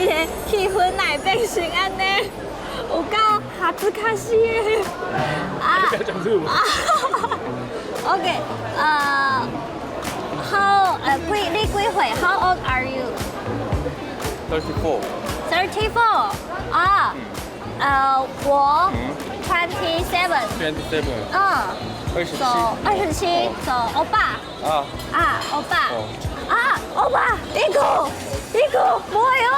這个氣氛哪會變成按呢？有夠恥ずかしい的啊！不要講日文。 OK，how 幾你幾歲？How old are you? 34. 34 啊，我 27. 27. 嗯， 27. So 27，so 歐巴 아, 啊，歐巴哦啊，歐巴，이거 이거 뭐예요?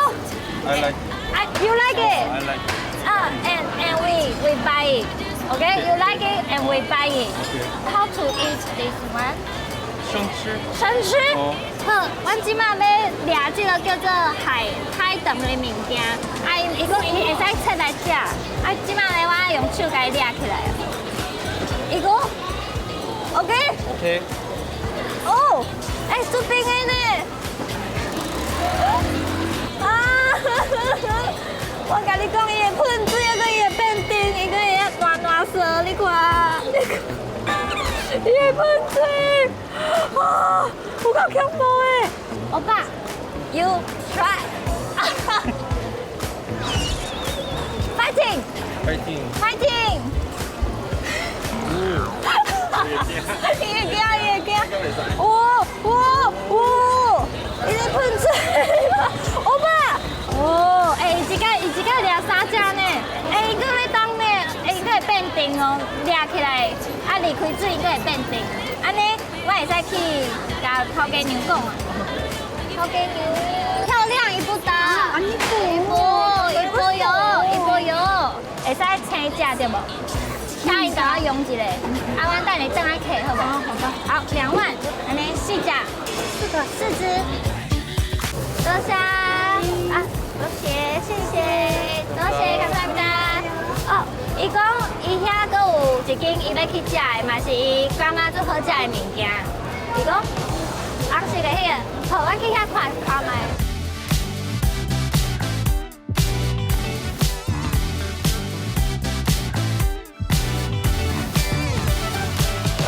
I like. I you like it? I like. 啊，and we buy it. Okay, you like it and we buy it. Okay. How to eat this one? 生吃。生吃。哦好，阮這馬欲掠這个叫做海海豚的物件，啊，伊伊講伊會使切來食，啊，這馬咧我愛用手共伊掠起來。伊講，OK， OK. 哦，欸，足冰的呢。啊！我共你講，伊會噴水，啊，閣伊會變甜，伊閣會爛爛色，你看，你看，伊會噴水，啊，有夠恐怖的。歐巴，You try。Fighting, 파이팅. fighting！伊會驚，伊會驚。哇哇哇！伊咧噴水，歐巴。哦，欸，伊一擺掠三隻呢，欸，伊閣咧當呢，欸，伊閣會變甜哦，掠起來，啊，離開水閣會變甜。按呢，我會使去共頭家娘講啊。頭家娘，漂亮，이쁘다。이뻐，이뻐요，이뻐요，會使青食對無？請𪜶共我用一下，啊，阮等下轉來客好無？好吧。好，2萬，按呢四隻，四個，四隻。多謝啊，多謝，謝謝，多謝，감사합니다。哦，伊講伊遐閣有一間伊欲去食的，嘛是伊感覺足好食的物件。伊講紅色的彼个，好，阮去遐看看覓。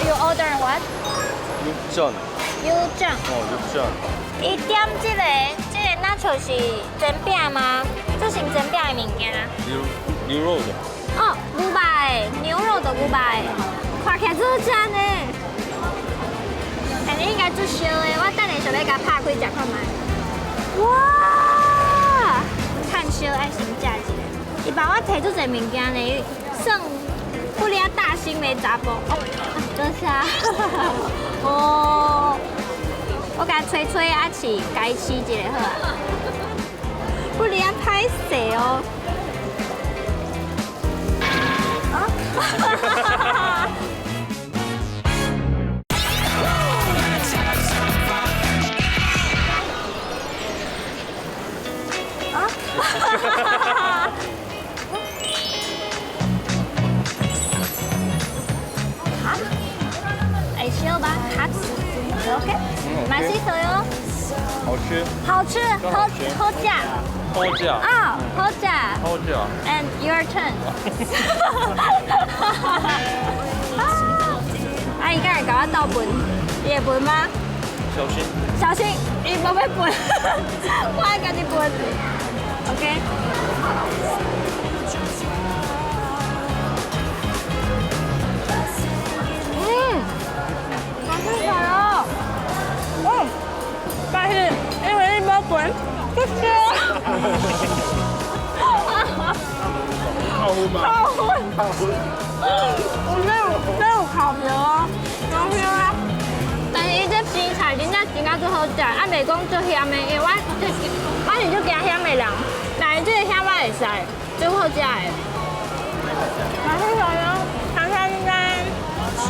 You order what? 육전. 油酱。 어, 육전. 伊點這个，這个若像是煎餅嗎？這是煎餅的物件。 牛牛肉的。哦，牛肉的，牛肉的牛肉的，看起來足好食呢。但是應該足燒的，我等下想欲共拍開食看覓。哇！炭燒愛先食一下。伊幫我提足濟物件呢，算不離大興的查埔。哦，多謝。哦，我共吹吹啊試，共伊試一下好啊。不離啊歹勢哦。啊！啊！啊？會燒吧？好，OK，맛있어요。 好吃。好吃，好好食。好食。啊，好食。好食。 And your turn。啊，伊敢會共我鬥分？伊會分嗎？小心。小心，伊無欲分，我愛家己分。OK。嗯，好吃哦。嗯，但是因為你無分，不吃。靠分嗎？扣分。靠分。我這有烤牛哦，烤牛啊。但是伊這青菜真正真正足好食，啊袂講足鹹的，因為我是足驚鹹的人，但是這个鹹我會使，足好食的。好吃哦。